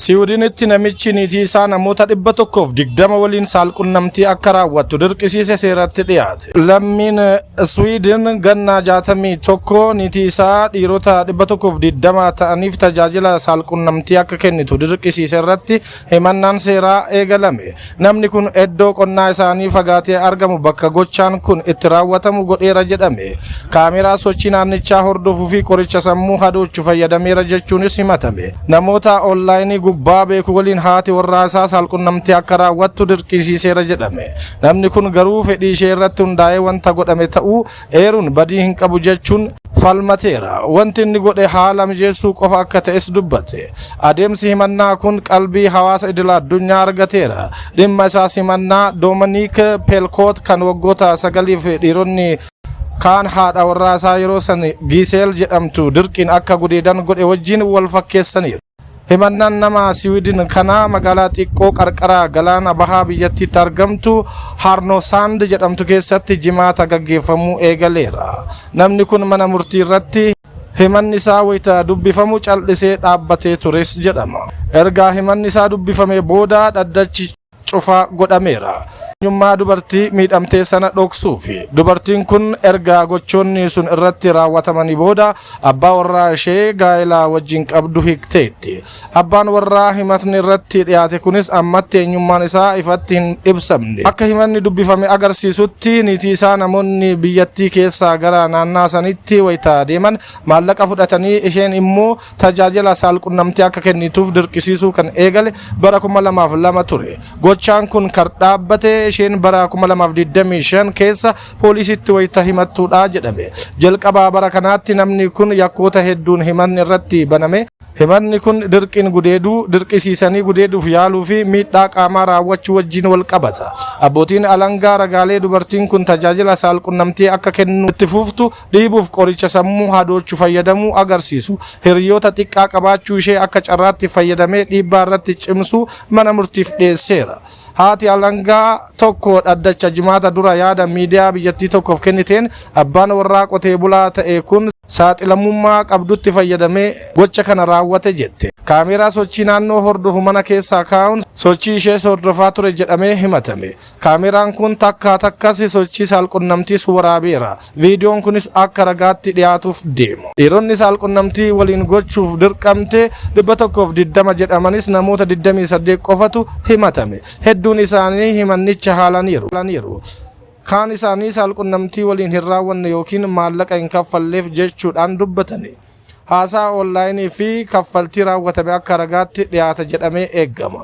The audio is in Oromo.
Siwiidinitti namichi niitii isaa namoota 120 waliin saalqunnamtii akka raawwattu dirqisiise seeratti dhiyaate. Lammiin Swiidin ganna 61 niitii isaa dhiirota 120 ta'aniif tajaajila saalqunnamtii akka kennitu dirqisiise irratti himannaan seeraa eegalame. Namni kun iddoo qonnaa isaanii fagaatee argamu bakka gochaan kun itti raawwatamu godheera jedhame. Kaameraa sochii naannichaa hordofuu fi qoricha sammuu hadoochu fayyadameera jechuunis himatame. Namoota onlaayinii gubbaa beeku waliin haati warraa isaa saalqunnamtii akka raawwattu dirqisiiseera jedhame. Namni kun garuu fedhii ishee irratti hundaa'ee wanta godhame ta'uu eeruun badii hin qabu jechuun falmateera. Wanti inni godhe haala mijeessuu qofa akka ta'es dubbate. Adeemsi himannaa kun qalbii hawaasa idil addunyaa argateera. Dhimma isaas himannaa Doomaniik Peelkoot kan waggoota 9f dhiironni kaan haadha warraa isaa yeroo san Giiseel jedhamtu dirqiin akka gudeedan godhe wajjin wal fakkeessaniiru. Himannaan nama Siwiidin kanaa magaalaa xiqqoo qarqara galaana bahaa biyyattiitti argamtu Haarnosaand jedhamtu keessatti Jimaata gaggeeffamuu eegaleera. Namni kun mana murtii irratti himanni isaa wayita dubbifamu cal'isee dhaabbatee tures jedhama. Erga himanni isaa dubbifamee booda dhaddachi cufaa godhameera. Eenyummaa dubartii miidhamtee sana dhoksuufi. Dubartiin kun erga gochoonni sun irratti raawwatamanii booda abbaa warraa ishee gaa'ela wajjin qabdu hiikteetti. Abbaan warraa himatni irratti dhiyaate kunis ammatti eenyummaan isaa ifatti hin ibsamne. Akka himanni dubbifame agarsiisutti, niitii isaa namoonni biyyattii keessaa gara naannaa sanitti wayita deeman maallaqa fudhatanii isheen immoo tajaajila saalqunnamtii akka kennituuf dirqisiisuu kan eegale bara 2002 ture. Gochaan kun kan dhaabbate isheen bara 2025 keessa poolisiitti wayita himattuudha jedhame. Jalqabaa bara kanaatti namni kun yakkoota hedduun himanni irratti baname. Himanni kun dirqiin gudeeduu, dirqisiisanii gudeeduuf yaaluu fi miidhaa qaamaa raawwachuu wajjin wal qabata. Abbootiin alangaa ragaalee dubartiin kun tajaajila saalqunnamtii akka kennu itti fuftu dhiibuuf qoricha sammuu hadoochu fayyadamuu agarsiisu. Hiriyoota xiqqaa qabaachuu ishee akka carraatti fayyadamee dhiibbaa irratti cimsuu mana murtiif dhiyeesseera. Haati alangaa tokko dhaddacha Jimaata dura yaada miidiyaa biyyattii tokkoof kenniteen, abbaan warraa qotee bulaa ta'e kun saaxilamummaa qabdutti fayyadamee gocha kana raawwate jette. Kaameeraa sochii naannoo hordofu mana keessaa kaa'uun sochii ishees hordofaa ture jedhamee himatame. Kaameeraan kun takkaa takkas sochii saalqunnamtiis waraabeera. Viidiyoon kunis akka ragaatti dhiyaatuuf deema. Dhiironni saalqunnamtii waliin gochuuf dirqamte 120 jedhamanis namoota 28 qofatu himatame. Hedduun isaanii himannicha haalaniiru. Kaan isaanii saalqunnamtii waliin hin raawwanne yookiin maallaqa hin kaffalleef jechuudhaan dubbatani. Haasaa onlaayinii fi kaffaltii raawwatame akka ragaatti dhiyaata jedhamee eegama.